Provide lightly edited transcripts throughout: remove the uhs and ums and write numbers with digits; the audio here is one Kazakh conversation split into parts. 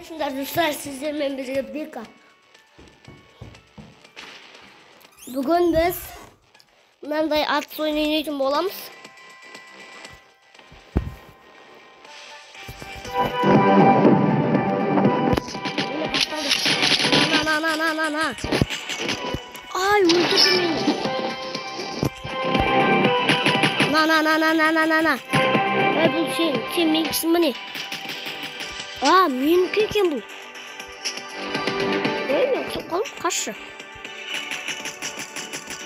Қалайсыңдар, достар, сіздермен бірге Бека. Бүгін біз мынандай атыс ойын ойнайтын боламыз. Міне, басталды. На, на, на, на, на. Ай, өлтірді мені. На, на, на, на, на, на, на, на. Ей, бұл сен менікісің міне. А, менікі екен бұл. Ей, мен құтылып қалдым, қашшы.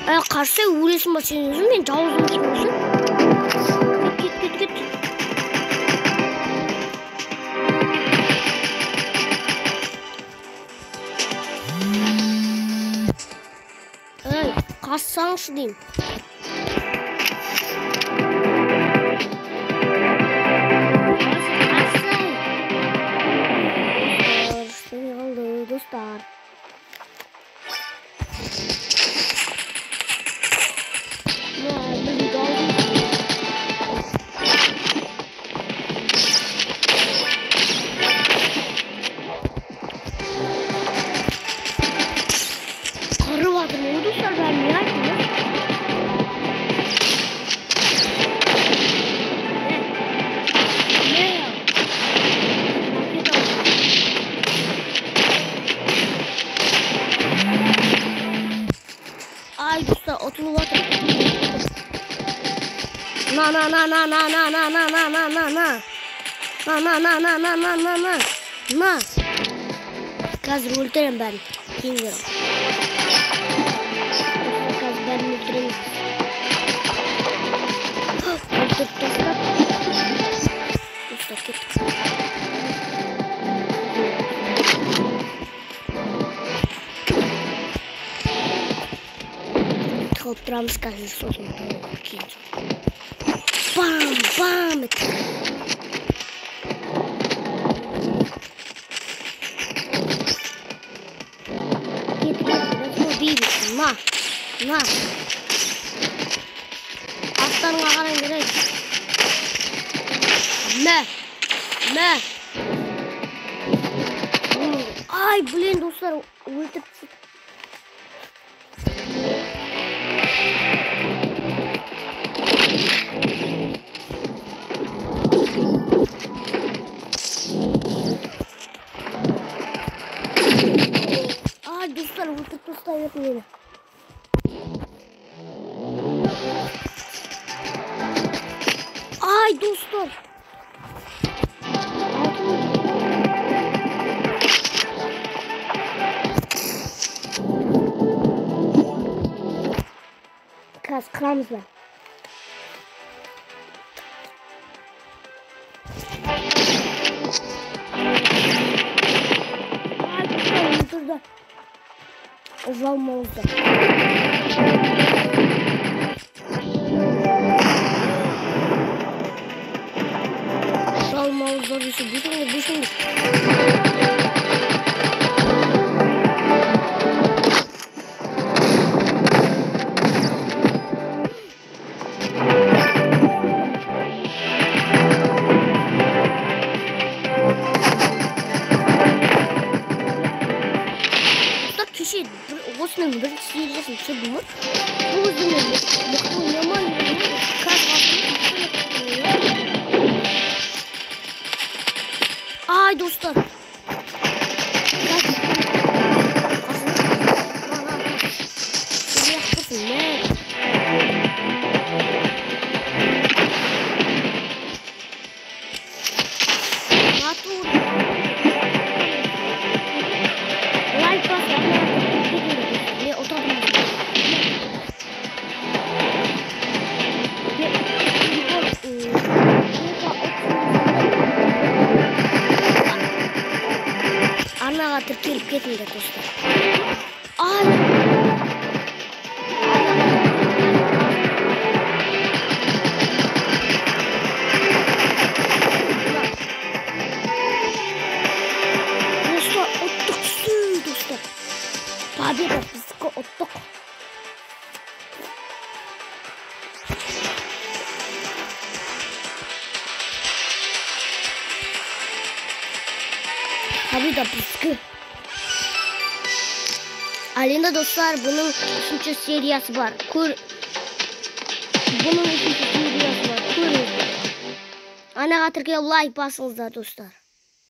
Ей, қашса өлесің ба сен өзің, мен жауыз емеспін осы. Кет, кет, кет, кет. Ей, қашсаңшы деймін. Достар. Қырып жатырмын ғой, достар, бәрін не айттым? Не? Ай, достар, ұтылып жатыр. На, на, на, на, на, на, на, на, на, на, на, на. На, на, на, на, на, на, на, на. На. Қазір өлтіремін бәрін. Кейіндер. Қазір бәрін өлтіремін. Өлтіріп тастап. Достар, кеттік. Тығылып тұрамыз қазір, сосын кейін. Бам, бам етті. Кет, кет, let's go, baby. На, на. Аттарыңа қараңдар, ей. Мә, мә. Ай, блин, достар, өлтіріп түсіп. Ай, достар, өлтіріп тастай берді мені. Ай, достар. Қазір қырамыз ба? Ай, достар, өлтірді. Жалмауызды. Жалмауыздар десе, бүйтіңдер, бүйтіңдер. Достар, кеше осының бірінші сериясын түсірдім ғой. Бұл кезде мен мықты ойнамай едім. Қазір ай, достар. Лайк басып, мен отырдым. Арнаға тіркеліп кетіңдер, достар. Ай! Достар, ұттық, достар. Победа біздікі, ұттық. Победа біздікі. Ал енді, достар, бұның үшінші сериясы бар. Көр, бұның үшінші сериясы бар. Көріңіздер. Анаға тіркеліп, лайк басыңыздар, достар.